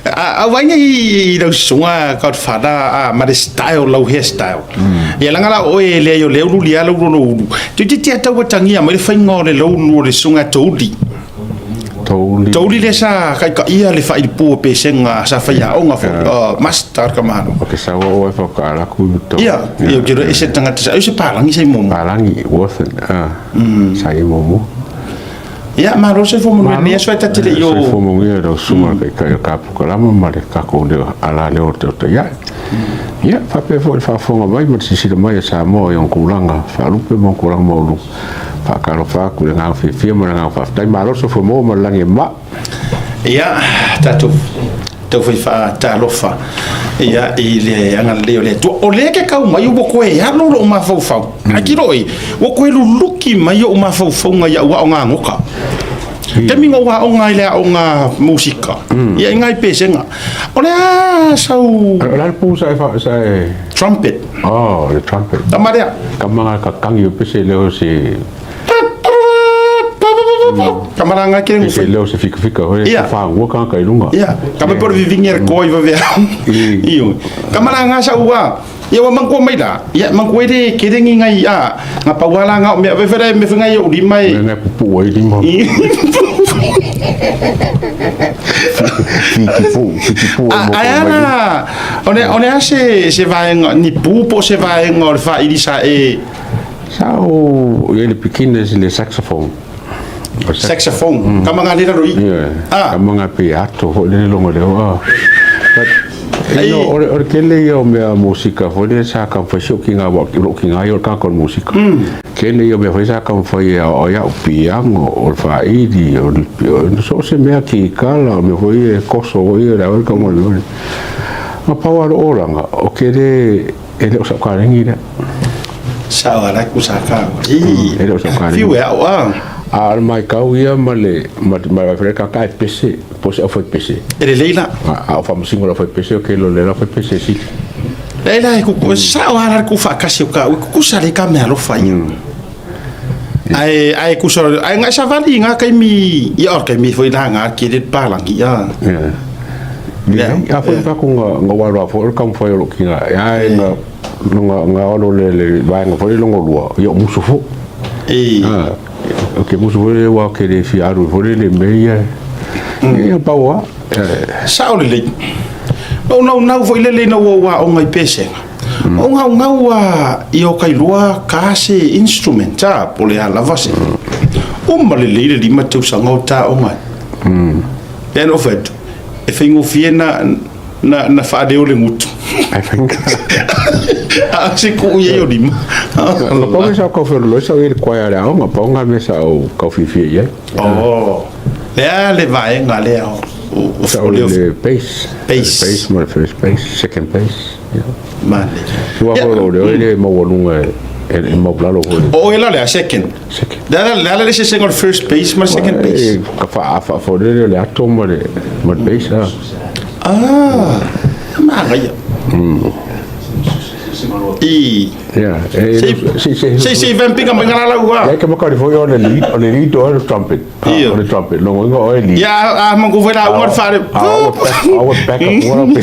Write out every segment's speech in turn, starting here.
A au vaaiga i lau susuga Godfather a ma le style, lau hair style. Ia leaga la o oe e leai o lea e uluuli lava lau lolo ulu. Toeitiiti lava tau atagia mai le faiga o le loulu o le susuga ia Touli. Touli. Touli lea sa kaikaia le faailipu o Pesega sa faiaoga foi, master ka malo. O ke saua oe whakaaraku i tō. Ia, ia, ou te iloa ese le tagata sa, ai o se palagi sa i muamua. Palagi, Worth, sa i muamua. Ia, malo le soifua manuia i lenei aso ae ta te le i o. Soifua manuia i lau susuga i le Taitai o le Kapukalama ma le tatou leo ala leo o le Teotai Ae. Ia, faapea foi i le faafofoga mai ma le silasila mai a Samoa i ona tulaga faalupe ma ona tulaga maualuga. Faatalofa atu i le agaga fiafia ma le agaga faafetai. Malo le soifua maua ma le lagi e mama. Ia, tatou taufai faatalofa ia i le agalelei o le Atua. O lea ke kau mai ua koe alo lou mafaufau. Ae tilo oi, ua koe luluki mai ou mafaufauga i au aoga goka. Taimi na ou aoga i le aoga musika, ia i ngai pesega. O le a sau O le a le pu sa e sa e trumpet. Oh, le trumpet. Tama lea. Kama nga kakangi o pese leo se Kama la ngai kere se leo se fika fika hoi Ia. fa ngua ka ka ilunga. Ia, kama por vivingi er koi va vea. Iyo. Kama la nga sa ua. Ia ua mangkua mai la. Ia mangkua le kerengi ngai a nga pauala nga o mea vefere me whenga i o lima e. Nga pupu ai lima. Fiti pu, fiti pu ai mo. Ai ana o le a se vaega ni pu po se vaega o le whairi sa e. Sa o le pikine le saxophone. Saxophone. Ka manga le raro i. Ah. Ka manga pe ato ho le longo le o. But no, o le kele ia o mea musika foi le sa ka fai so ki ngā wa ki ki ngā o ka kon musika. Kele ia o mea foi sa ka fai ia o ia o piango o le whairi o le so se mea ki kala o mea foi e koso o ia la o ka mo le. Ma pawa ro oranga o kele e le o sa ka rengi le. Sa o ala ku sa ka. I. E le o sa ka rengi. Fiu e au a. A o mai kau ia ma le ma ma ma ka ka pese po se au fai pese. E le leila. A o faamasino la fai pese o ke lo le la fai pese sili. Leila e kuku sa o ala ku faakasi o ka u kuku sa le ka mea alofa ia. Ai ai ku sa ai ngai sa vali ngā kaimi ia o kaimi foi la ngā ke le palangi ia. Yeah. A foi pa ku nga nga walo a foi ka foi lo ki nga ai nga nga nga olo le le vai nga foi longo lua ia musu fo. E. Ah, o ke musu foi le wa ke le fi aru foi le me ia. Ia pa wa. Sao lelei. O naunau foi lelei na ua ua aoga i Pesega. O gaugau a i o kailua ka se instrument a po le a lava se. Uma lelei le 5 tausaga o ta aoga ai. Lea na ou fai atu, e faigofie na na na faaleo le gutu. Ai fainga. A o se kuu i ai o lima. Na pau me sa kau whiro sa i le choir le aoga, pau ngā me sa o kau whiwhia i ai. Oh, lea le vaega lea o Sa o le bass. Bass. Bass ma le first bass, second bass. Yeah. Mane. Ua yeah. Holo leo le maualuga e maulalo foi. O oe la lea second. Second. Le a le le sesega o le first base ma le second base. Ka faafa foi le le ato ma le ma le bass. Ah, manaia. I. Yeah. Se se se vampinga mai ngala lau a. Ia ke makari foi o le lead, o le lead o le trumpet. O le trumpet. Longo inga o le lead. Ia a mangu foi la unga fare. Our back up ora pe.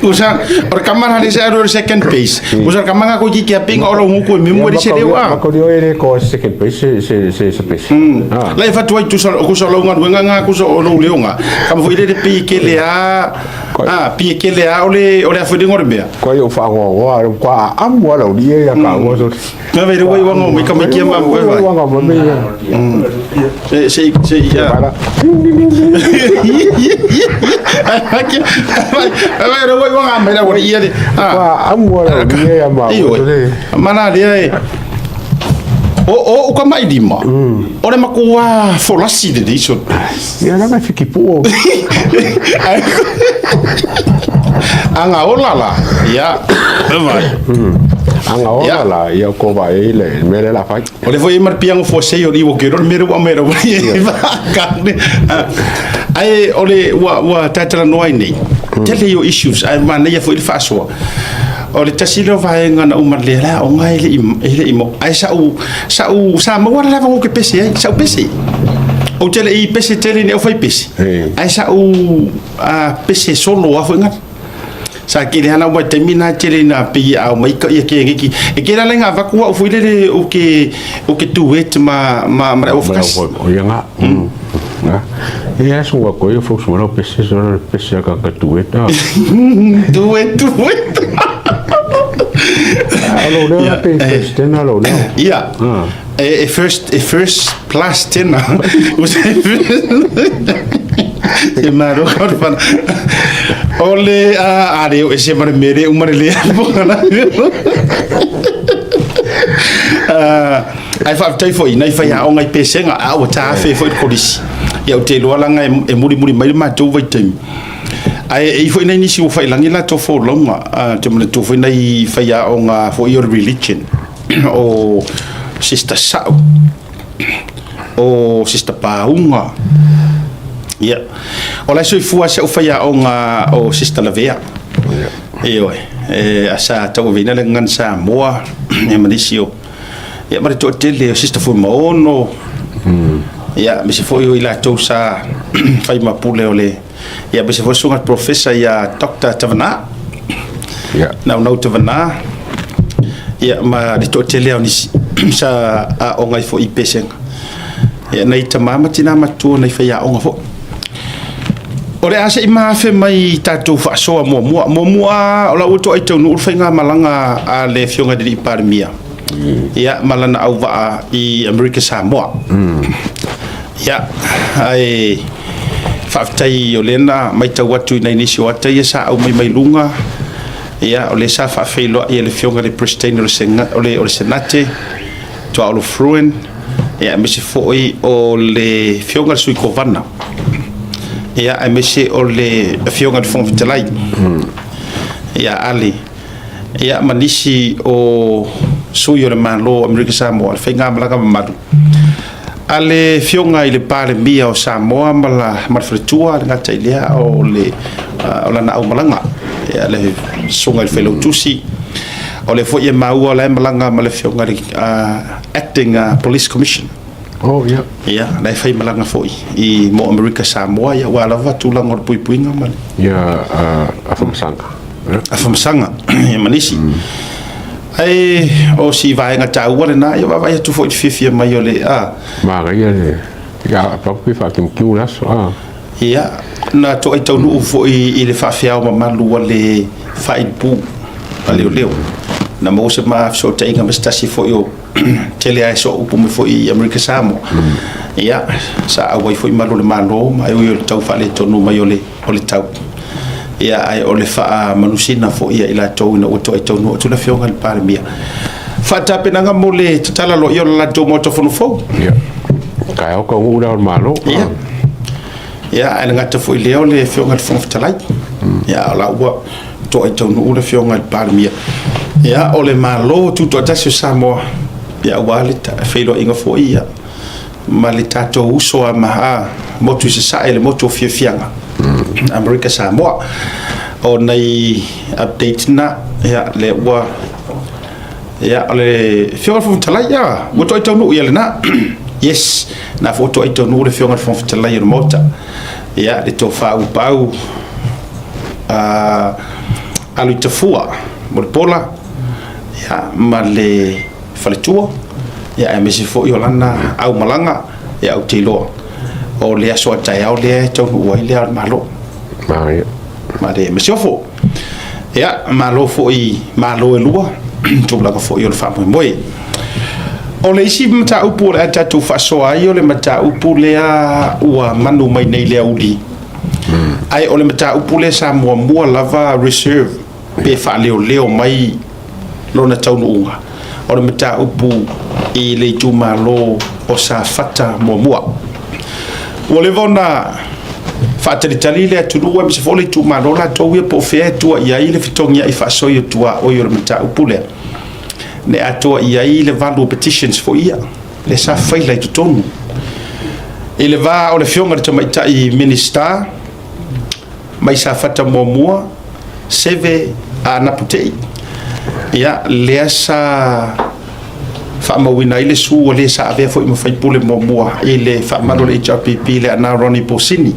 Usa or kamara le se aro second base. Usa kamanga ko ki kia pinga olo nguku mi mo se lewa. Makari o le ko second base se se se base. La e fatu ai tu sa ko sa longa wenga nga ko sa o leonga. Kama foi le pi ke le a Ah, pie ke le a o le o le afuelinga o le mea. Koa i o whaangoagoa, kua amu ala o lia ia ka ua so. Nga vei rewa i wanga o mai ka mai kia ma koe vai. Wanga ma me ia. Se se se ia. Para. Vai rewa i wanga mai la ua ia le. Kua amu ala o lia ia ma ua so le. Mana lea e. O o uka mai lima. O le makua folasi le leiso. Ia la ngai fiki puo. Anga ola la. Ia. Vai. Anga ola la ia ko vai e le me le la fai. O le foi e marpiango fo sei o iwo ke ro mere wa mere wa e va ka ne. Ai o le ua ua tatala noa ai nei. Tele yo issues ai ma nei foi le faasoa. O le tasi lea o vaega na uma lea la aoga e le i e le i mo. Ai sa u sa u sa maua le lava o ke pese ai, sa u pese. Ou te le i pese tele i ni aufaipese, ae sa ou pese solo lava foi gata. Sa tele lava lau taimi lena tele ina pei a omai ia keneki. E tele lava ina avatu au foi lele ou te ou te duet ma ma ma le aufakasi. O ia nga. Ia so wa ko ia fo so pese so pese ka ka duet. Duet duet. Alo le pe first tena lo le. Ia. E first e first plus tena. E maro ka o whana. O le a a reo e se mare mere u mare lea pokana. Ai whaafetai foi nai whai aonga i pesenga a ua tāwhe foi le kolisi. Ia o te loa langa e muri muri mai le mātou vaitaimi. Ae e i foi nai nisi ua whailangi la tō fōlaunga, te mana tō foi nai whai aonga foi o le religion. o Sister Sa'u, o Sister Pāunga. Ia. O la e soifua si au faiaoga o Sister Lavea. Ioe. E, a sa tauaveina le gagana Samoa, ia ma nisi o, ia ma le toatele o Sister Fuimaono, ia, aemaise foi o i latou sa fai ma pule o le, ia, aemaise foi le susuga i le Professor ia Doctor Tavanā. Ia. Naunau Tavanā, ia, ma le toatele o nisi sa aoga ai foi i Pesega. Ia, nai tama ma tinā matutua nai faiaoga foi. O le a se i maafe mai i tatou faasoa muamua. Muamua o la ua toai taunuu le faigamalaga a le Afioga i le Alii Palemia, ia, ma lana auvaa i Amerika Samoa. Ia, ae faafetai o lea na matau atu i nai nisi o ata ia sa aumai mai luga, ia, o lea sa faafeiloai e le Afioga i le Peresetene o le Senate, Tuaolo Fruin, ia, aemaise foi o le Afioga i le Sui Kovana, ia, aemaise o le Afioga i le Fofoga Fetalai, ia Ale, ia, ma nisi o sui o le Malo o Amerika Samoa, le faigamalaga mamalu a le Afioga i le Palemia o Samoa ma le faletua, le gata i lea o le o lana aumalaga, ia, le susuga i le Failautusi. O lea foi e maua o la e malaga ma le Afioga i le Acting Police Commissioner. Oh, yeah. Ia, la e fai malaga foi i mo Amerika Samoa, ia, aua lava tulaga o le puipuiga ma le Ia, Afamasaga. Afamasaga, ia, ma nisi. Ae o si vaega taua lena, ia vaavaai atu foi i le fiafia mai o le a. Manaia le ia pau pe faakimkimu le aso a. Ia, na toai taunuu foi i le faafeao mamalu a le faailipu a leoleo. Na maua se ma fesootaiga ma se tasi foi o tele lava e sooupu mai foi i Amerika Samoa. Ia, sa auai foi malu o le Malo, ma e ui o le tau faaletonu mai o le o le tau. Ia, ae o le faamanusina foi ia i latou ina ua toai taunuu atu le Afioga i le Palemia. Faatapenaga mo le tatala loia o le latou Maota Fono fou. Ia, taeao taunuu le Ao o le Malo. Ia, ia, ae le gata foi i lea o le Afioga i le Fofoga Fetalai. Ia, o la ua toai taunuu le Afioga i le Palemia. Ia, o le Malo Tutoatasi o Samoa, ia, aua le feiloaiga foi, ia, ma le tatou uso a ma motu i sasae, le motu o fiafiaga, Amerika Samoa. O nai update na, ia, lea ua, ia, o le Afioga i le Fofoga Fetalai, ia, ua toai taunuu ia lena. Yes, na foi toai taunuu le Afioga i le Fofoga Fetalai o le Maota. Ia, le tofa upau, alu i tafua, mo le pola, ia, ma le faletua, ia, aemaise foi o lana aumalaga, ia, ou te iloa o le aso a taeao lea e taunuu ai le Ao o le Malo. Manaia. Ma le masiofo. Ia, malo foi, malo e lua, tulaga foi o le faamoemoe. O le isi mataupu o le a tatou faasoa ai o le mataupu lea ua manu mai nei le auli. Ae o le mataupu lea sa muamua lava reserve pe faaleoleo mai lona taunuuga, o le mataupu i le itumalo o Safata muamua. Ua leva ona faatalitali le atunuu aemaise foi o le itumalo latou ia po o fea e tua i ai le fetogiai faasoi o tuaoi o le mataupu lea, ne atoa i ai le valu o petitions foi ia lea sa faila i totonu i le va o le Afioga i le Tamaitai Minisita mai Safata muamua, Seve a Naputei, ia, lea sa Faamauina ai le suo a le sa avea foi ma faipule muamua i le faamalu o le HRPP, Leaana Ronnie Posini.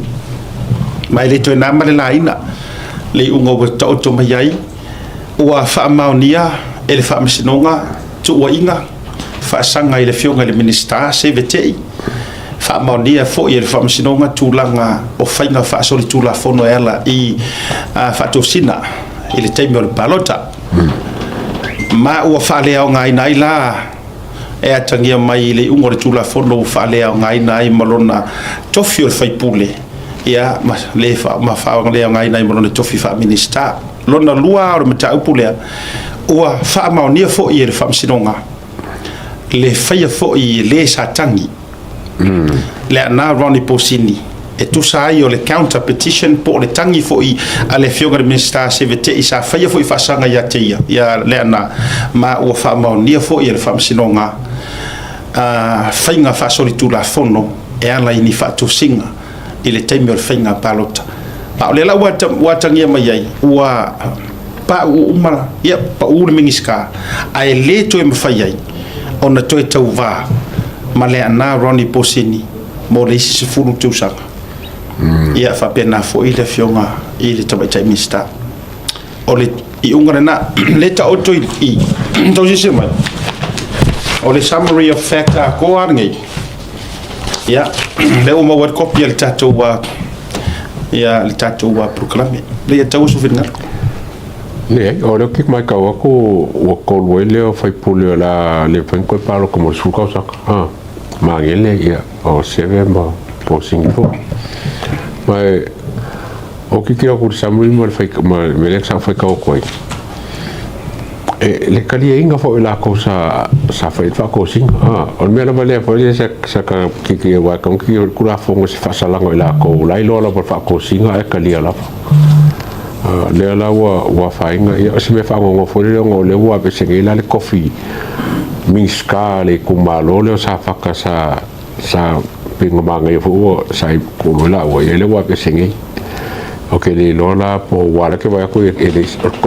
Ma e le toe na ma le laina le iuga ua taoto mai ai, ua faamaonia e le Faamasinoga tuuaiga faasaga i le Afioga i le Minisita Seve Te'i, faamaonia foi e le Faamasinoga tulaga o faiga faasolitulafono e ala i faatosina i le taimi o le palota. Ma ua faaleaogaina ai la e atagia mai i le iuga o le Tulafono ua faaleaogaina ai ma lona tofi o le faipule, ia, ma le ma faaleaogaina ai ma lona tofi faa-Minisita. Lona lua o le mataupu lea, ua faamaonia foi e le Faamasinoga le faia foi e le sa tagi Leaana Ronnie Posini e tusa ai o le counter petition po o le tagi foi a le Afioga i le Minisita Seve Te'i sa faia foi faasaga ia te ia, ia Leaana, ma ua faamaonia foi e le Faamasinoga faiga faasolitulafono e ala i ni faatosiga i le taimi o le faiga palota. Ma o lea la ua atagia mai ai, ua pauu uma, ia, pau le Minisita, ae le toe mafai ai ona toe tauvā ma Leaana Ronnie Posini mo le isi 10 tausaga. Ia faapena foi le Afioga i le Tamaitai Minisita. O le iuga lena, le taoto i tausisi mai, o le summary of fact atoa lenei. Ia, lea ua maua le kopi a le tatou, ia, le tatou polokalame. Lea ia taua su finagalo. Leai, o lea ou te matau atu ua tolu ai lea o faipule o le a le mafai ona toe palota mo le 10 tausaga. Ah, Magele, ia, o Seve ma Posini foi. Ma e, o tilotilo atu i le summary ma le fai, ma le mea lea sa ou faitau atu ai, e, le taliaina foi o latou sa, sa fai ai le faatosina. Ah, o le mea lava lea foi lea sa, sa ta tilotilo aua e tatau ona tilotilo i le Tulafono i se faasalaga o i latou la e iloa lava le faatosina ae talia lava. Lea la ua afaina, ia o se mea faanoanoa foi lea ona o lea ua aveese nei la le tofi Minisita a le itumalo lea o Safata sa sa pei ona manaia foi ua sa i tolu ai laua, ia lea ua aveese nei. Ou te le iloa la po o aua o lea ou te vaai atu e le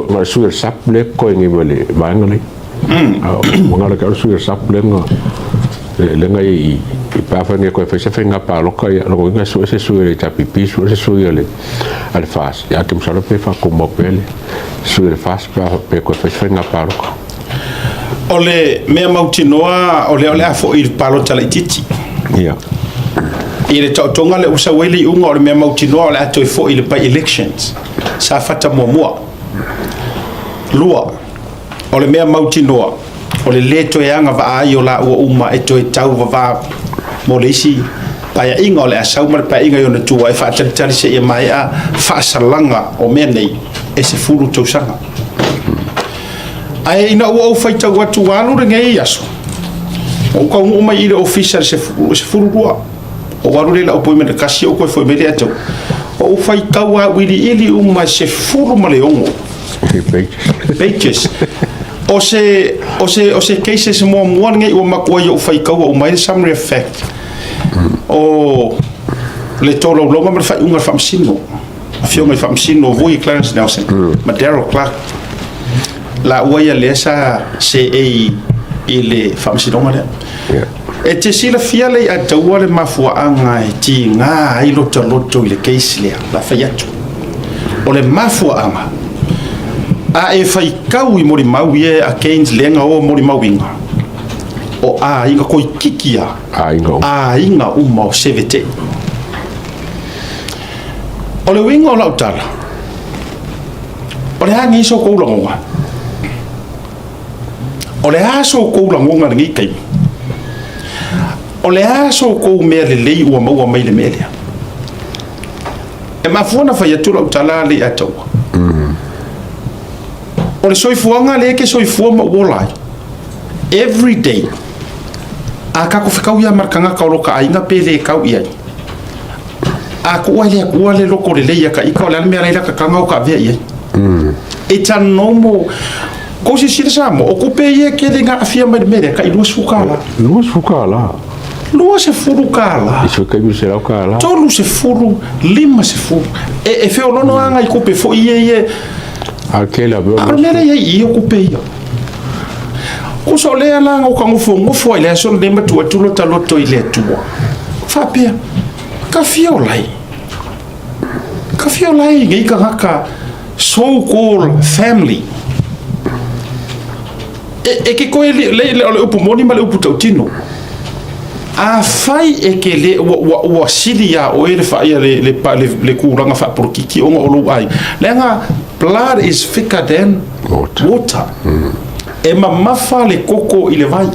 na o le sui o le SUP lea e totoe nei ma le vaega lea. Manao le o le sui o le SUP lea na lea na i i i pe afai nei e toe fai se faiga palota, ia lona uiga e sue se sui o le HRPP, sue se sui o le a le FAST. Ia, ae masalo pe faatumau pea le sui o le FAST pe a pe toe fai se faiga palota. O le mea mautinoa o lea o le a foi i le palota laitiiti. Ia. I le taotoga lea ua sau ai le iuga, o le mea mautinoa o le a toe foi i le by elections sa fata muamua. Lua, o le mea mautinoa, o le lē toe agavaa ai o laua uma e toe tauvavā mo le isi paeaiga o le a sau ma le paeaiga i ona tua e faatalitali seia maea faasalaga o mea nei e 10 tausaga. Ae ina ua ou faitau atu ua alu lenei aso, ua ou taunuu mai i le ofisa i le 12, ou alu lea i lau appointment e tasi, ou toe foi mai lea atu. Ou faitau auiliili uma e 16 pages. O se cases muamua lenei ua matuai ou faitaua uma ai le summary of fact o le tolaulauga ma le faaiuga a le Faamasino, Afioga i Faamasino Vui Clarence Nelson ma Daryl Clark, laua ia lea sa seei i le Faamasinoga lea. E te silafia le Ataua le mafuaaga e tiga ai lota loto i le case lea la fai atu. O le mafuaaga, a e faitau i molimau ia against lea na o molimauina, o aiga toeitiiti a Aiga uma. Aiga uma o Sevete. O le uiga o lau tala, o le a nei so tou lagona? O le a so tou lagona i lenei taimi? O le a so tou mea lelei ua maua mai le mea lea? E mafua na fai atu lau tala le ia taua. O le soifuaga lea e te soifua ma ou ola ai. Every day, a tatou fetau ia ma le tagata o lo ta aiga pe le tau i ai. A tuua e le Atua le loto lelei ia ta ita, o le a le mea la i la tatanga o ta avea i ai? It's a normal. Kou silasila Samoa, o tupe ia e tele ina aafia mai le mea lea, tai 20 tala. 20 tala. 20 tala. I se taimi 100 tala. 30, 50. E feoloolo lava nai tupe foi ia ia. A o le tele lava o A o le mea lea e i ai i i o tupe ia. Kusa o lea la o ka gofogofo ai le aso lenei ma tuu atu lota loto i le Atua. Faapea, ka fia ola ai. Ka fia ola ai nei tagata so called family. E, e ke koe le, le, le, o le upu moni ma le upu tautino. A fai e ke le ua, ua, ua sili iā oe le faia le, le, le, le kūlaga faapolokiki ona o lou ai. Leaga blood is thicker than water. water. E mamafa le koko i le vai.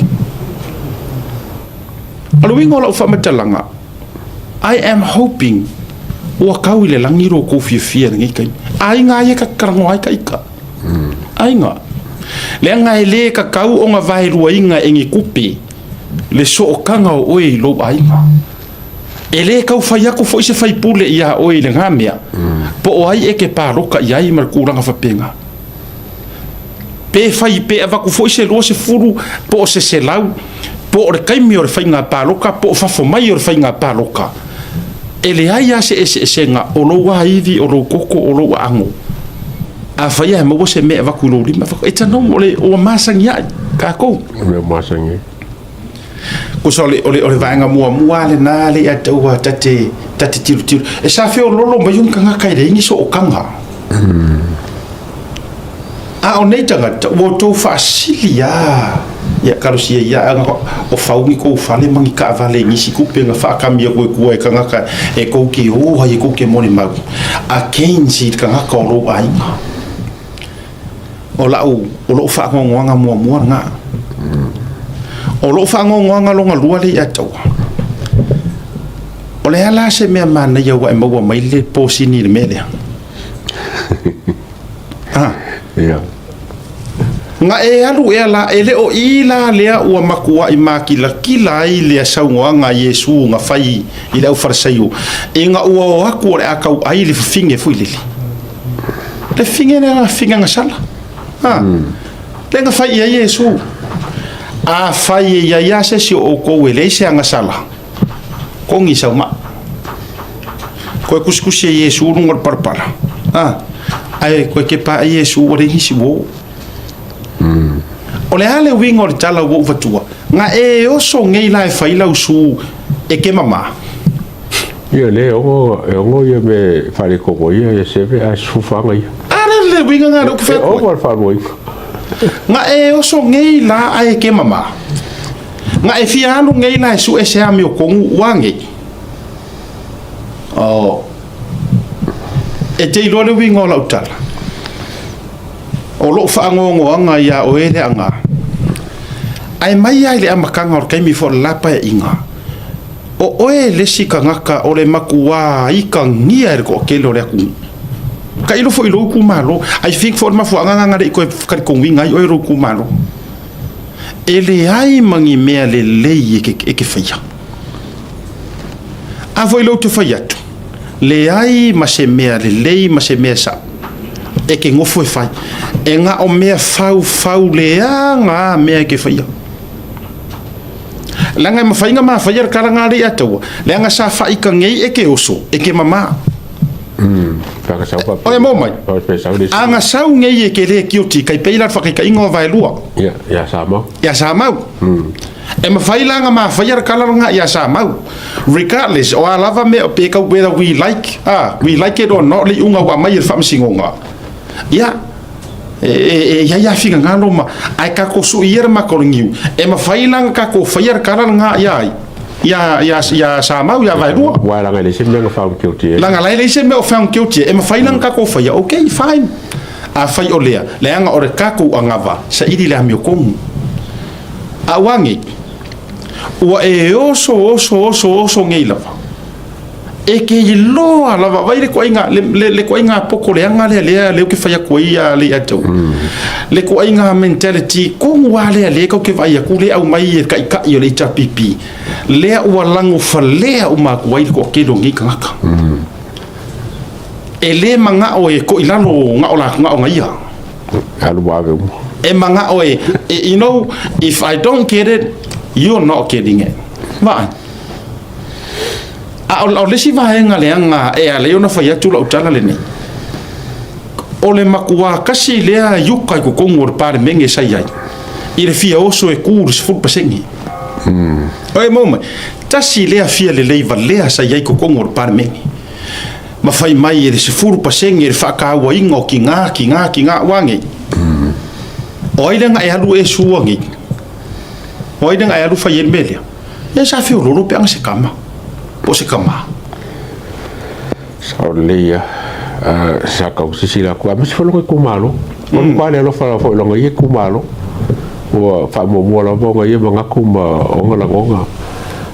O le uiga o lau faamatalaga, I am hoping ua kau i le lagi lo kou fiafia i lenei taimi. Aiga ia ka kalagoa ai ka ika. Aiga. Leaga e le kakau ona vaeluaina e ni kupe le sootaga o oe i lou aiga. E le tau fai atu foi se faipule iā oe i lena mea, po o ai e ke paloka i ai ma le tulaga faapena. Pe fai, pe avatu foi se 20 po o se 100, po o le taimi o le faiga paloka po o fafo mai o le faiga paloka, e leai lava se eseesega o lou aivi, o lou koko, o lou aano. Afai lava e maua se mea e avatu i lou lima, avatu. It's a normal, o le, ua masani ai tatou. O mea masani ai. Kusa o le, o le, o le vaega muamua lena le ia taua tate, tate tilotilo. E sa feololo mai o ni tagata e leai ni sootaga. A o nei tagata, ua outou faasili lava ia talosia ia aga o fau ni kou fale ma ni taavale i nisi tupe na faakami atu e tua e tagata e tou te o ai e tou te molimau against i le tagata o lou aiga. O lau, o lou faanoanoaga muamua lena. O lou faanoanoaga lona lua lea ia te au, o le a la se mea manaia ua e maua mai le posini i le mea lea? Ah. Ia. Na e alu ea la, e le o i la lea ua matuai makilakila ai le saunoaga a Iesu na fai i le aufalesaio, ina ua o atu o le a tauai le fafine foi lele. Le fafine lea na fafine agasala. Ha. Lea na fai i ai Iesu. Afai e i ai lava se isi o outou e leai se agasala, kogi sau maa. Koe kusikusi e Iesu luga o le palapala. Ha. Ae koe kepa ai Iesu ua leai nisi ua oo. O le a le uiga o le tala ua ou avatua? Na e oso nei la e fai lau su e ke mama. Ia le ono, e ono ia me faaletonu ai ia seve ae sufufaga ia. A le le uiga na le ou te E ono le faaluaina. Na e oso nei la ae ke mama. Na e fia alu nei la e sue se amiotonu ua nei. Oh. E te iloa le uiga o lau tala. O lou faanoanoaga iā oe le aga. Ae mai lava i le amataga o le taimi foi o le la paeaiga, o oe le isi tagata o le matuā itagia e le toatele o le atunuu. Tailo foi i lou itumalo. I think foi o le mafuaaga lena na le i toe talitonuina ai oe e lou itumalo. E leai ma ni mea lelei e te faia. A foi lea ou te fai atu, leai ma se mea lelei ma se mea sao e ke nofo e fai. E na o mea faufau leaga a mea e ke faia. Leaga e mafai ona mafaia le tala na le ia taua, leaga sa faika nei e ke oso, e ke mama. Oe mo mai, a na sau nei e ke le kioti, kai pei la le whakaitaiga o Vaelua. Ia, ia Samau. Ia Samau. E mafai la ona mafaia le tala lena ia Samau. Regardless, o a lava mea pe kau whether we like, ah, we like it or not, le iuga ua aumai e le faamasinoga. Ia, e, e, e i ai lava finagalo ma, ae tatou sui ia le mata o le niu. E mafai la ona tatou faia le tala lena ia ai? Ia, ia, ia Samau, ia Vaelua. Aua leaga e leai se mea na found guilty ai. Leaga la e leai se mea o found guilty ai. E mafai la ona tatou faia, okay, fine. Afai o lea, leaga o le tatou agava, saili le amiotonu. A ua nei, ua e oso oso oso oso nei lava. E ke iloa lava, vai le toaiga, le, le, le toaiga poto leaga lea lea lea ou te fai atu ai ia le ia te au. Le toaiga mentality tonu lava lea lea tatou te vaai atu lea e aumai e le taitai o le HRPP, lea ua lagofalea uma atu ai le toatele o nei tagata. E le manao e koʻi lalo na o la, na o na ia. Alu vave uma. E manao e, you know, if I don't get it, you're not getting it. Vaai. A o le isi vaega leaga e ala ai ona fai atu lau tala lenei, o le matua tasi lea iuka i totonu o le Palemene sa i ai, I le fia oso e ku le 10%. O e maua mai, tasi lea fia lelei valea sa i ai i totonu o le Palemene. Ma fai mai e le 10% le faatauaina o tiga, tiga, tiga, ua nei. O ai lea na e alu e sua nei? O ai lea na e alu fai ai le mea lea? Ia sa feololo pe ana se tama, po o se tama. Sao lelei lava. Sa tau silasila atu, aemaise foi lona itumalo. O le matua le alofa lava foi i lona ia itumalo. Ua faamuamua lava ona ia manatu ma ona lagona.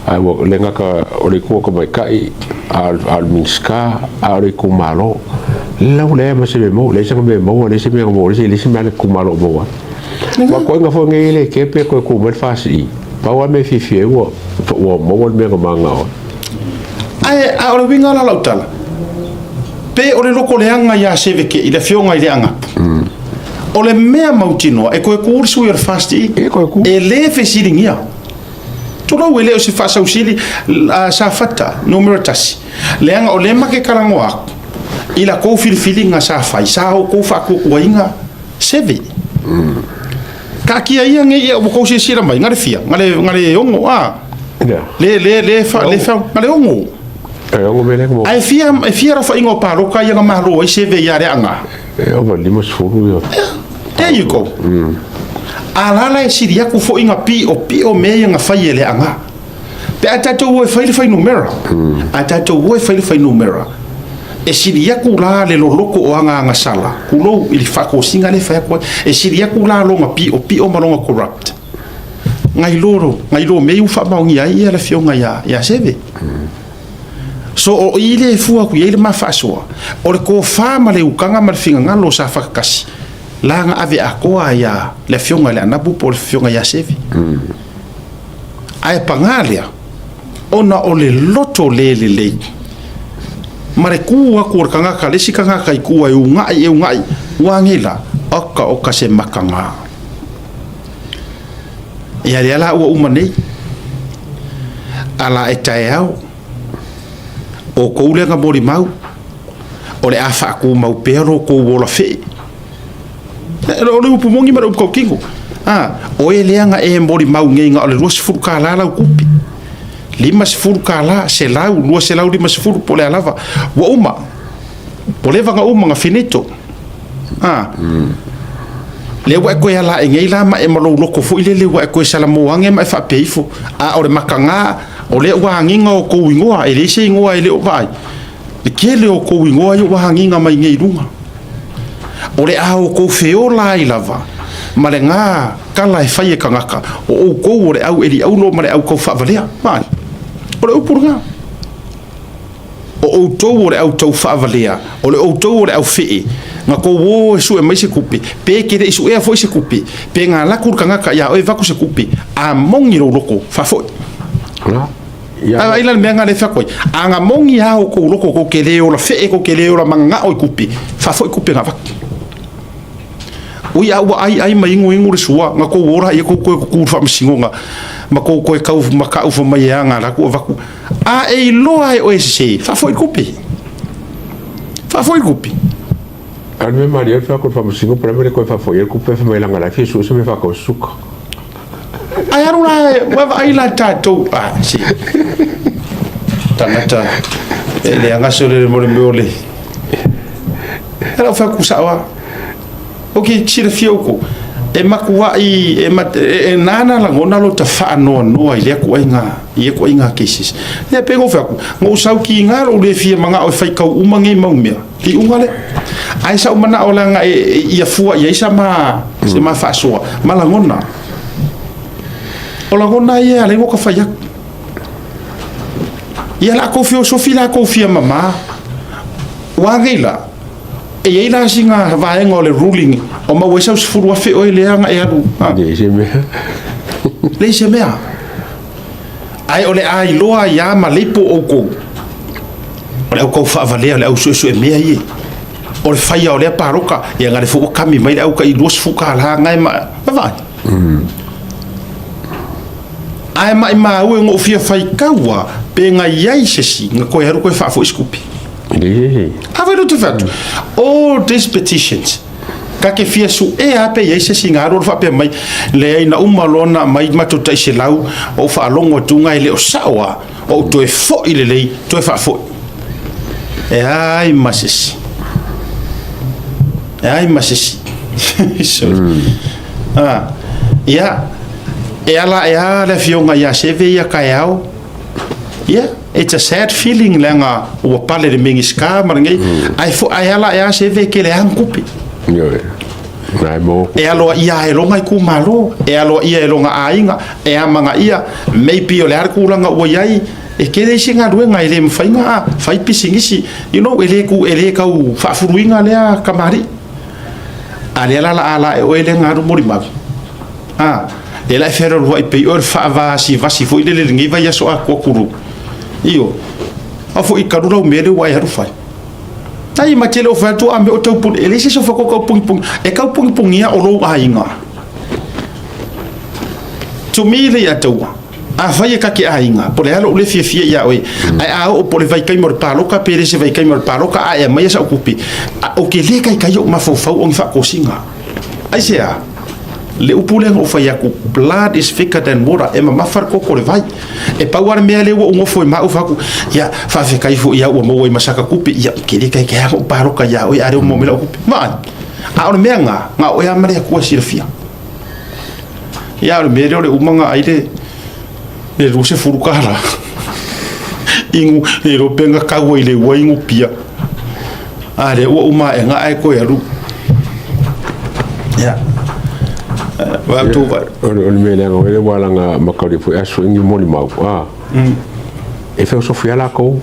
Ae ua le gata o le itu tamaitai, a o le Minisita, a o le itumalo. Lau leai ma se mea maua, leai sana mea maua, leai se mea na maua, leai se mea a le itumalo o maua ai. Aua toega foi nei e le kea pe toe tu mai le FASI. Pau lava le mea e fiafia ai ua maua le mea na mananao ai. Ae a o le uiga la o lau tala, pe o le loko leaga ia Seveke i le afioga i le Agapu, o le mea mautinoa e toe tu le sui o le FAST e le fesiligia. Tulou e le o se faasausili Safata numera 1, leaga o lea ma te talanoa atu i la tou filifiliga sa fai, sa outou faatuatuaina Seve. Taatia ia nei ia ua tou silasila mai, na le fia, na le, na le ono, a. Le, le, le, fa, le, fa, na le ono. E ono mea lea Ae fia, e fia rafaiga o paloka ia na malo ai Seve ia le aga. E ova 50 ia. There you go. A la la e sili atu foi na pio pio mea ia na fai e le aga. Pe a tatou o e fai le fuainumera, a tatou o e fai le fuainumera, e sili atu la le loloto o aga agasala, tulou i le faatosina lea e fai atu ai, e sili atu la lona piopio ma lona corrupt, nai lo, nai lo mea ia ua faamaonia ai le afioga ia, ia Seve. So o i lea e fua atu i ai le ma faasoa, o le tofa ma le utaga ma le finagalo o Safata 1, la na ave atoa ia le afioga i le Anapu po o le afioga ia Seve. Ae paga lea, ona o le loto le lelei ma le kū atu o le tagata, le isi tagata i tua e ugaʻi e ugaʻi, ua age la, oka oka se makaga. Ia lea la ua uma nei, a la e taeao, o kou lea na molimau, o le a faatumau pea lo kou ola fee. O le upu moni ma le upu tautino. A, o e lea na e molimau nei na o le 20 kālā lau tupe. 50 kālā, 100, 250 po o le a lava. Ua uma. Ua leva na uma, na finito. A, lea ua e toe ala ae nei la ma e ma lou loto foi lele ua e toe salamo age ma e faapea ifo, a o le makaga, o lea ua agiga o kou igoa, e leai se igoa e le o vaai. Le tele o kou igoa ia ua agiga mai nei i luga. O le a outou feola ai lava ma lena tala e fai e tagata, o outou o le au eliaulo ma le au taufaavalea. Vaai, o le upu lena. O outou o le au taufaavalea, o le outou o le au fee, na tou o e sue mai se tupe, pe e te le i suea foi se tupe, pe na alu atu le tagata ia oe avatu se tupe, a moni lou loto, faafoi. Ia. Ai la le mea lena lea e fai atu ai, a na moni lava o tou loto tou te le ola fee, tou te le ola mananao i tupe, faafoi tupe na avatu. Ui a ua ai ai ma inu inu le sua, na tou ola ia tou toe tutu i le faamasinoga, ma tou toe tau mataʻu fai mai e aga la atu avatu. A e iloa e oe e sese, faafoi le tupe. Faafoi le tupe. A o le mea malie o le fai atu o le faamasinoga po o le a le mea le toe faafoi ai le tupe fai mai leaga o la e fia sue se mea e faatau ai se suka. Ae alu la ua vaai la tatou a se tagata e leaga se le mo le mea o le e lau fai atu sao lava. Ok, silafia outou, e matuai e, e, e nana lagona lo ta faanoanoa i lea ituaiga i ia ituaiga cases. Ia pei ona ou fai atu, na ou sau kiga lou le fia manao e faitau uma nei mau mea. Iuga lea. Ae sa ou manao leaga e, ia fua i ai sa ma, se ma faasoa, ma lagona. O lagona ia e ala ai ona fai atu. Ia la kou fiosofi la kou fia mamā. Ua nei la, e i ai la sina vaega o le ruling o maua ai sau 10,000 oe lea na e alu. Leai se mea. Leai se mea. Ae o le a iloa ai lava ma leipo outou, o le au tau faavalea, o le au suesue mea ia, o le faia o lea palota, ia na o lea foi ua kami mai le au tai 20 kālā na e ma, vaai. Ae maimau e na ou fia faitau lava, pe na i ai se isi na toe alu toe faafoi se tupe. Leai. A fai loa toe fai atu, all these petitions, Ka te fia suea pe i ai se isi na alu alu faapea mai, Leai, na uma loa ona aumai matou tai 100, ou faalogo atu ga e le o sao lava, ou toe foi lelei, toe faafoi. E ai ma se isi. E ai ma se isi. Ah, ia, e ala ae lava le afioga ia Seve ia taeao. Ia, it's a sad feeling leaga ua pale le Minisita ma lenei, ae fo, ae ala ae lava Seve e tele lava ana tupe. Ioe. Na e mo. E aloaia e lona itumalo, e aloaia e lona aiga, e amanaia, maybe o le a le tulaga ua i ai, e tele isi galuega e le mafai ona fai pisinisi, you know, e le tu, e le tau faafuluina lea tamalii. A lea la la a la e oe lea na alu molimau. A, lea la e fealualuai pei oe le faavasivasi foi lele i lenei vaiaso atoa tulou. Ioe. A foi talu lau mea lea ua e alu fai. Ai ma te le o fai atu a mea o tau puni, e leai se isi o faatoa tau punipuni. E tau punipunia o lou aiga. To me le ia taua. Afai e ta te aiga, po o le a lou le fiafia ia oe, ae a oo po o le vaitaimi o le paloka pe le se vaitaimi o le paloka a e aumaia sau tupe, ou te le taitai ou mafaufau o ni faatosina. Aisea? Le upu lea na ou fai atu, blood is thicker than water, e mamafa le toto o le vai. E pau lava le mea lea ua ou nofo ai ma au fai atu, ia, faafetai foi ia ua maua ai ma saka tupe, ia, ou te le taitai lava ona ou paloka ia oe a o lea ua maua mai lau tupe. Vaai, a o le mea lena, na o oe lava ma le Atua e silafia. Ia, a o le mea lea o le uma ona ai le, le $20 inu, le iloa pe na tau ai i le ua inu pia. A lea ua uma ae ae toe alu. Ia. Vai tu vai. O le mea leaga o ele ua laga makauli foi aso ingi molimau. Ah. E feosofi lava lakou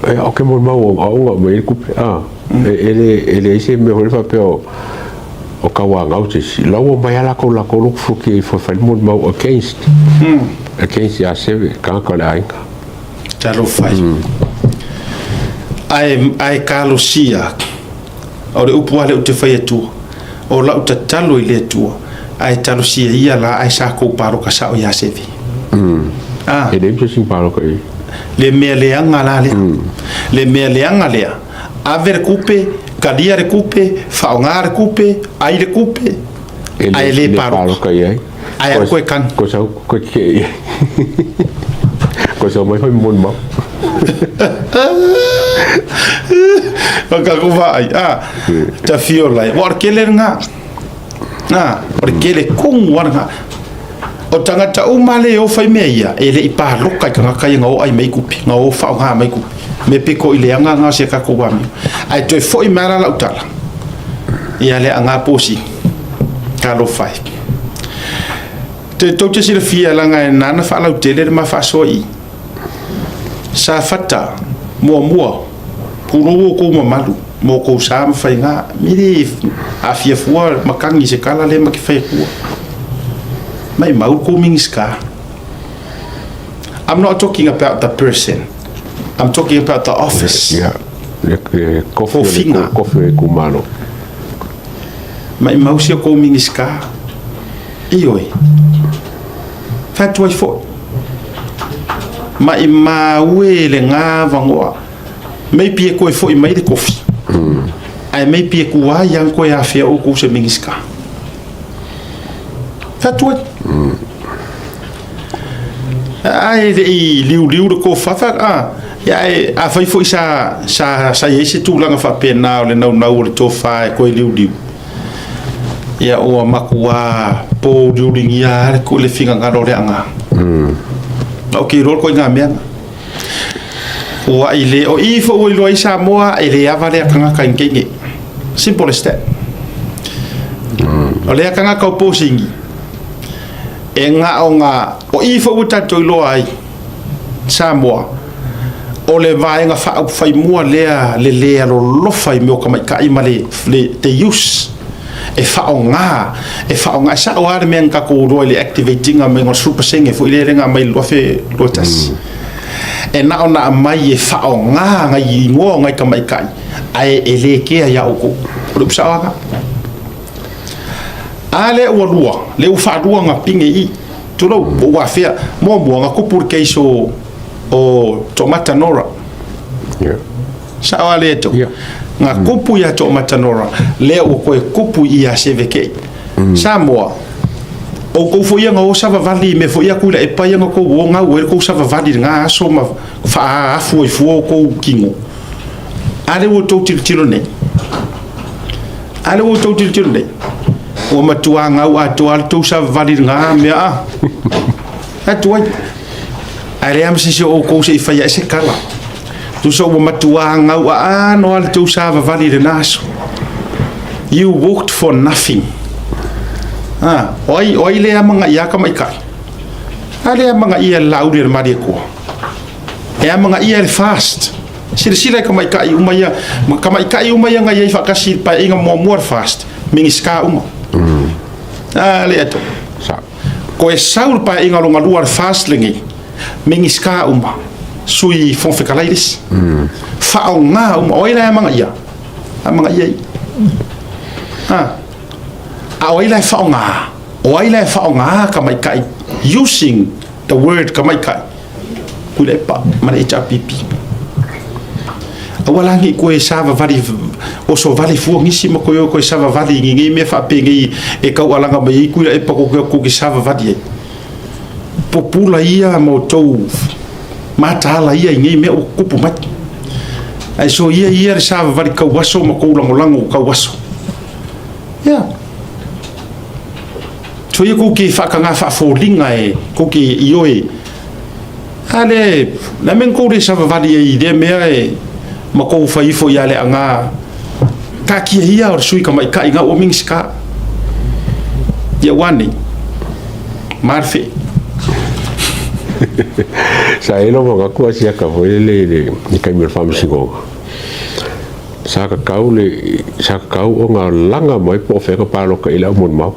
e o ke molimau o aoga mai le kupe. Ah. E le e leai se mea foi faapea o o kauangau se isi. La ua mai lava lakou lakou loku fuki e fai molimau against. Against ia seve tagata o le aiga. Talofa e. Ae, ae kalosia, o le upu lava lea ou te fai atua, o lau tatalo i le Atua, ae talosia ia la ae sa kou paloka sao ia Seve. Ah. E leai se isi paloka i. Le mea leaga la lea. Le mea leaga lea, ave le kupe, kalia le kupe, faaaoga le kupe, ai le kupe, ae le paloka. i ai. Ae alu koe kani. Ko sau koe kike i ai. Ko sau mai fai molimau. O ka ku vaai, a, ta fio lai. Wa o le kele lena. A, o le kele komu a lena. O tagata uma le o fai mea ia, e le i paloka i tagata ia na o ai mai kupe, na o faaaoga mai kupe. Me piko i le aga na o si a tatou amio. Ae toe foi mai la lau tala, ia le aga posi. Talofa e. Te tou te silafia leaga e nana faalautele le ma faasoa i i. Safata, muamua, pulou outou mamalu ma outou sa ma faiga. Me le aafia fua matagi i se tala lea ma te fai atua. Maimau le tou Minisita. I'm not talking about the person. I'm talking about the office. Yeah. Le, le kofi o le, Kofiga. kofi o le itumalo. Maimau si o kou Minisita. Ioe. Fai atu ai foi. Maimau e lena avanoa. Maybe e koe foi mai le kofi. Ae maybe e tuai lava koe afea outou se Minisita. Fai atu ai. Ae le i liuliu le tofa, a, ia ae afai foi sa, sa, sa i ai se tulaga faapena o le naunau o le tofa e toe liuliu, ia ua matua pouliuligia lava le, le finagalo o le aga. Ou te iloa le ituaiga mea lena. Ua i le, o i foi ua iloa ai Samoa e le ava lea tagata i teine. Simple as that. O lea tagata o posini, e na o na, o i foi ua tatou iloa ai Samoa, o le vaega faaupufai mua lea le le alolofa i mea o tamaitai ma le, le the use e faaaoga, e faaaoga, e sao lava le mea na tatou iloa i le activate ina mai o le 10% foi lea na aumai i le 2021. E na ona aumai e faaaoga nai igoa o nai tamaitai, ae e le kea ia outou. O le upu sao lava lena. A lea ua lua, lea ua faalua ona pine i i. Tulou, po ua afea. Muamua, na tupu le case o, o Toomata Nora. Yeah. Sa'o a le ato. Ga kupu ia To'omatanora, lea ua koe kupu i ia Seve ke'i. Samoa, oukou foi ia ga o savavali i mea foi ia Tuilaepa ia ga tou o gau ai le tou savavali i lena aso ma faaafu ai fua outou tino. A lea ua outou tilotilo nei? A lea ua outou tilotilo nei? Ua matuā gau atoa le tou savavali i lena mea a. Atu ai. Ae leai lava ma se isi o outou se i fai ae se tala. Tusa ua matuā gau aano lava le tou savavali i lena aso. You walked for nothing. Ah, o ai, o ai le amagaia tamaitai? A le amagaia e le Laauli a le Malietoa? E amagaia e le FAST. Silasila i tamaitai uma ia, ma tamaitai uma ia na i ai faatasi i le paeaiga muamua a le FAST, Minisita uma. A le ato. Sa. Koe sau le paeaiga lona lua a le FAST lenei, Minisita uma, Sui Fofoga Fetalai le isi. Faaaoga uma, o ai la e amagaia? Amagaia ia. A. A o ai la e faaaoga? O ai la e faaaoga tamaitai using the word tamaitai? Tuilaepa ma le HRPP. Aua la ne i koe savavali oso vale fua nisi ma koe o koe savavali i lenei mea faapenei e taualaga mai ai Tuilaepa tou te savavali ai. Pupula ia ma outou mataala ia i nei mea ua tutupu mai. Ae soia ia le savavali tauaso ma tou lagolago tauaso. Ia. Soia kou te faataga faafoliga e kou te ioe. A le, le a mea na tou le savavali ai i lea mea e ma kou fai ifo ia Leaga taatia ia o le sui tamaitai na ua Minisita. Ia ua nei. Marfe. Sa i ai lou manatu a siaka foi lele i le taimi o le faamasinoga. Sa tatau le sa tatau ona laga mai po o fea na paloka i ai le au molimau.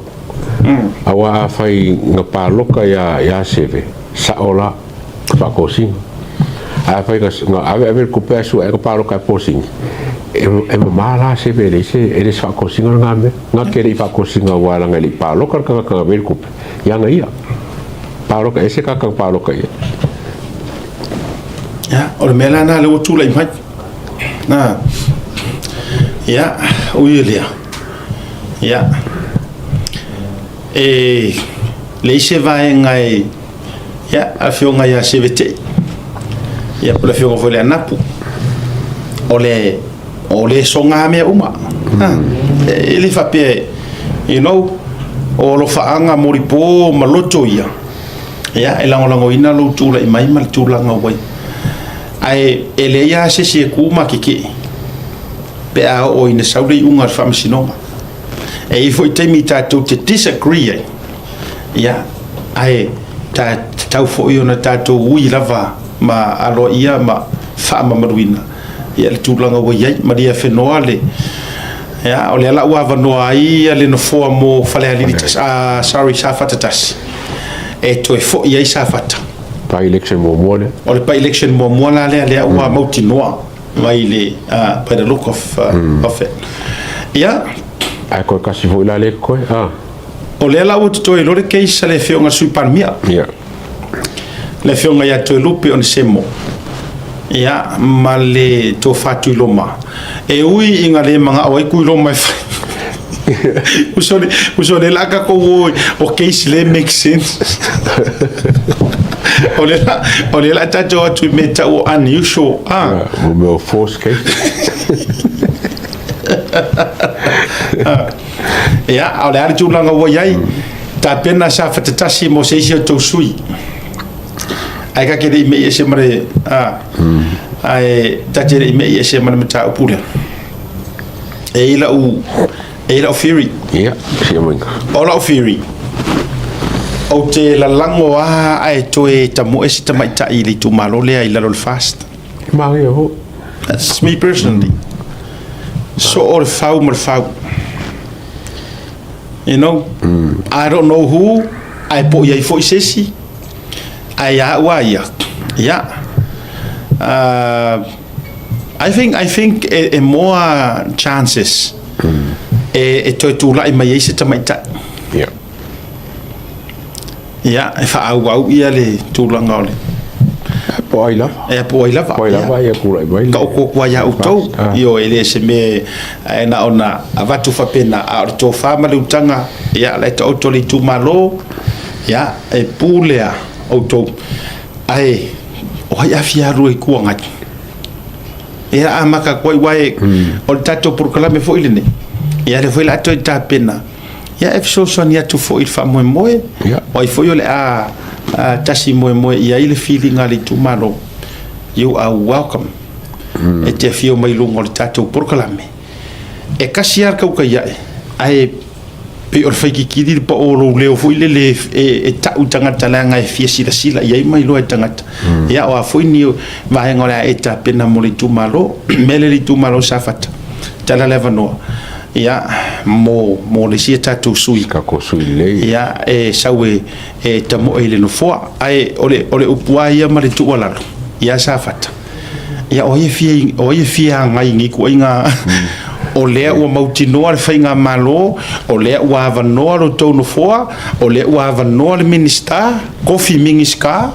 Aua afai na paloka ia ia Seve, sa'o la faatosina. Ae afai na ave ave le tupe ae sue na paloka e posini, e mama la Seve e leai se e le se faatosina lena mea. Na te le i faatosina aua leaga e le i paloka le tagata na ave ai le tupe ia ana ia. Paloka ese tagata na paloka i ai. Ia, o le mea la lena lea ua tulai mai. Na. Ia, ui o lea. Ia. E leai se vaega e ia afioga ia Sevetei. Ia po o le afioga foi le Anapu. O le soga mea uma. Ha. E le faapea, o alofaaga molipo ma loto ia. Ia, e lagolagoina lou tulai mai ma le tulaga ua i. Ae e leai lava se isi e tu ma kekee pe a oo ina sau le iuga o le faamasinoga. E i ai foi taimi tatou te disagree ai, ia, ae ta tatau foi ona tatou ui lava ma aloaia ma faamamaluina ia le tulaga ua i ai. Malie afenoa le, ia, o lea la ua avanoa ai le nofoa mo Falealili, sorry, Safata 1, e toe foi ai Safata. By election muamua lea. O le by election muamua la lea, lea ua mautinoa mai le by the look of it. Ia. Ae toe tasi foi la lea totoe. Ah. O lea la ua totoe loa le case a le afioga i le Sui Palemia. Le afioga ia Toelupe Onesemo. Ia, ma le tofa Tuiloma. E ui ina le manao ai Tuiloma e fai. Uso le la tatou o o case le make sense. O le la tatou atu i mea tau o unusual. Ah. O mea o force case. Ia, a o le a le tulaga ua i ai, tapena Safata 1 mo se isi o tou sui. Ae ta te le i mei ese ma le, ae ta te le i mei ese ma le mataupu lea. E i lau theory. Ia, sia mai. O lau theory, ou te lalago lava ae toe tamoe se tamaitai i le itumalo lea i lalo o le FAST. Maria ho. That's me personally. So o le fau ma le fau. I don't know who, ae po i ai foi se isi, ae ia au a ia. Ia. I think e more chances e toe tulai mai ai se tamaitai. Ia, e faaauau ia le tulaga o le Po Po o ai lava. Ia, po o ai lava. Po o ai lava ia tulai mai. Taoto atu ai ia outou. Ioe, e le o se mea e na ona avatu faapena, a o le tofa ma le utaga, ia, o la e taoto le itumalo, ia, e pulea outou. Ae o ai a fia alu e Itu Agai? Ia, amata atu ai, aua o le tatou polokalame foi lenei, ia, lea foi o le a toe tapena, ia, e fesoasoani atu foi i le faamoemoe, o ai foi o le a tasi moemoe i ai le filiga a le itumalo. You are welcome. E te afio mai i luga o le tatou polokalame. E tasi lava le tautai ae, ae pei o le faititili le pao o lou leo foi lele e tau i tagata leaga e fia silasila i ai ma iloa e tagata. Ia, o a foi ni vaega o le a e tapena mo le itumalo. O le mea lea le itumalo o Safata, tala le avanoa, ia, mo le isi a tatou sui. Tatou sui lelei. Ia, e sau e tamoe i le nofoa. Ae o le upu lava ia ma le tuualalo ia Safata, ia o ai e fia, o ai e fia agai i nei ituaiga, o lea ua mautinoa le faigamalo, o lea ua avanoa lo outou nofoa, o lea ua avanoa le Minisita, tofi Minisita,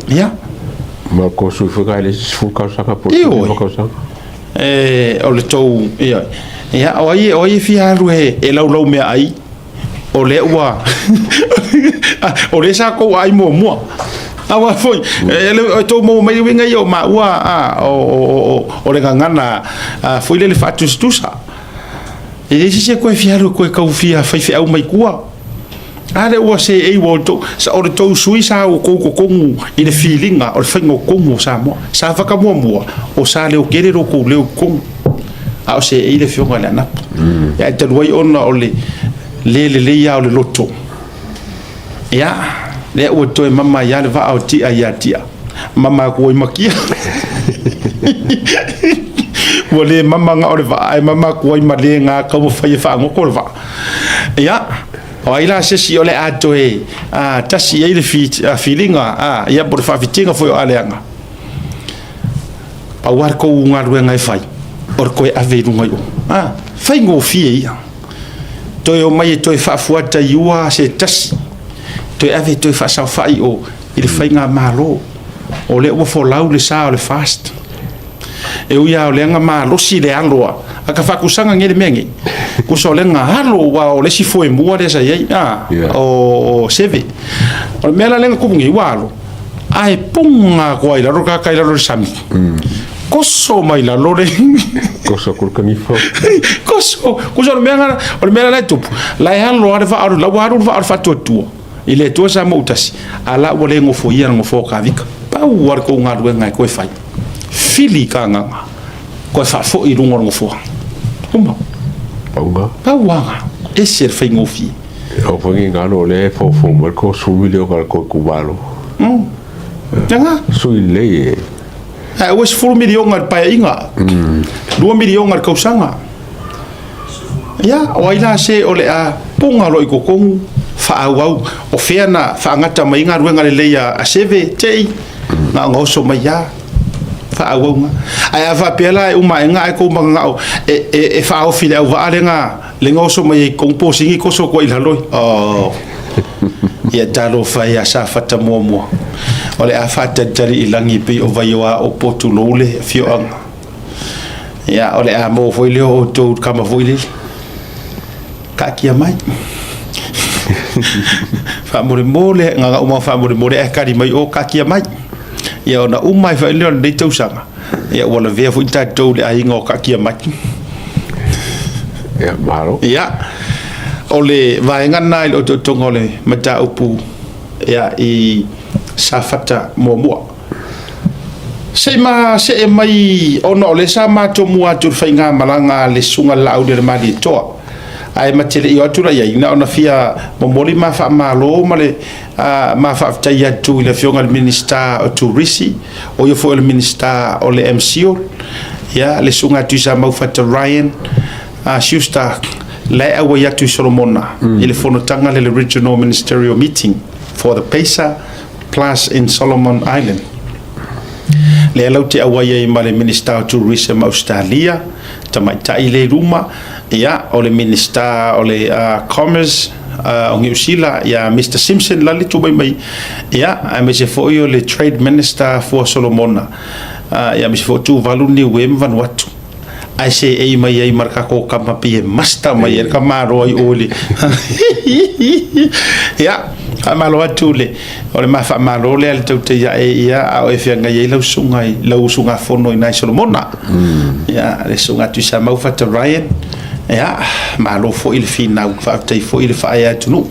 ia. Ma ko sui foi kai le isi 10 tausaga po o le 15 tausaga. E, o le tou, ia, ia o ai e fia alu e laulau meaai, o lea ua o lea sa tou aai muamua. Aua foi, e tou maua mai uiga ia o maua o le gagana foi lele faatusatusa. E leai se isi e toe fia alu e toe tau fia faifeau mai tua. A lea ua seei ua outou, o le tou sui sa outou totonu i le filiga o le faiga o tonu o Samoa. Sa faka muamua, o sa leotele lo tou leo i totonu. A o seei le afioga i le Anapo. Ae talu ai ona o le le lelei lava o le loto, ia, lea ua toe mama ai lava le vaa o Tia ia Tia, mama atu ai ma Tia. Ua le mama na o le vaa, ae mama atu ai ma le na taumafai e faagoto le vaa. Ia, o ai la se isi o le a toe tasi i ai le filiga, ia po o le faafitiga foi o Aleaga? Pau lava le tou galuega e fai, o le toe ave i luga i o. A, faigofie ia. Toe omai e toe faafuata i ua se tasi, toe ave e toe faasaofai i o i le faigamalo. O lea ua folau le sa o le FAST. E ui lava o lea na malosi le alo a, a ka faakusaga nei le mea nei. Kusa o lea na alo, aua o le isi foemua lea sa i ai, a, o Seve. O le mea la lea na tupu nei, ua alo, ae puga atu ai lalo tagata i lalo o le sami. Koso mai lalo le Koso atu le kanifa. Koso, koso o le mea na, o le mea la e tupu, la e alo lava le vaa, la ua alu le vaa o le faatuatua i le Atua Samoa ua tasi, a la ua le nofoia le nofoa o Kavika. Pau lava le tou galuega e toe fai, fili i ka agaga, toe faafoi i luga o le nofoa. Uma. Pau lena. Pau lava lena. Ese le faigofie. Aua foi ne i galo o lea e foufou mai le tou sui lea o le tou itumalo. Tega? Sui lelei e. Ae ua 10 miliona i le paeaiga. 2 miliona i le tausaga. Ia, o ai la se o le a puga loa i totonu, faaauau. O fea na faagata mai ai galuega lelei a Seve, Tei, na ona oso mai lava, faaauau na. Ae a faapea la e uma ae na ae tou mananao e faaofi i le auvaa lea na Lea na oso mai ai totonu posini toso atu ai i lalo. Oh. Ia talofa e ia Safata muamua. O le a faatalitali i lagi pei o Vaioaopo tulou le afioaga. Ia o le a maua foi lea o outou kama foi lele. Taatia mai. Faamolemole, na ona uma faamolemole ae kali mai o taatia mai. Ia ona uma ai foi lea o lenei tausaga. Ia ua lavea foi tatou i le aiga o taatia mai. Ia, malo. Ia, o le vaega lena i le otootoga o le mataupu ia, i Safata muamua. Se i ma see mai ona o lea sa matou mua atu i le faigamalaga a le Susuga i le Laauli o le Malietoa. Ae ma te le i o atu la i ai, na ona fia momoli ma faamalo ma le ma faafetai atu i le Afioga i le Minisita o Turisi, o ia foi o le Minisita o le MCIL, ia, le Susuga ia Tuisamau Fata Ryan Schuster, la e auai atu i Solomona i le fonotaga lea le Regional Ministerial Meeting for the PACER Plus in Solomon Island. Lea lau te auai ai ma le Minisita o Tourism Ausetalia, tamaitai lea i luma, ia, o le Minisita o le Commerce, o Niu Sila ia Mister Simpson la le tumai mai, ia, aemaise foi o le Trade Minister Fua Solomona, ia, aemaise foi o Tuvalu, Niue ma Vanuatu. Ae seei mai ai ma le tatou kama pei e master mai ai le tamaloa i o i le. Ia, faamalo atu le, o le ma faamalo lea le tautai ae ia a o e feagai ai lau susuga i lau usugafono i nai Solomona. Ia, le susuga Tuisamau Fata Ryan, ia, malo foi le finau, faafetai foi le faaea atunuu.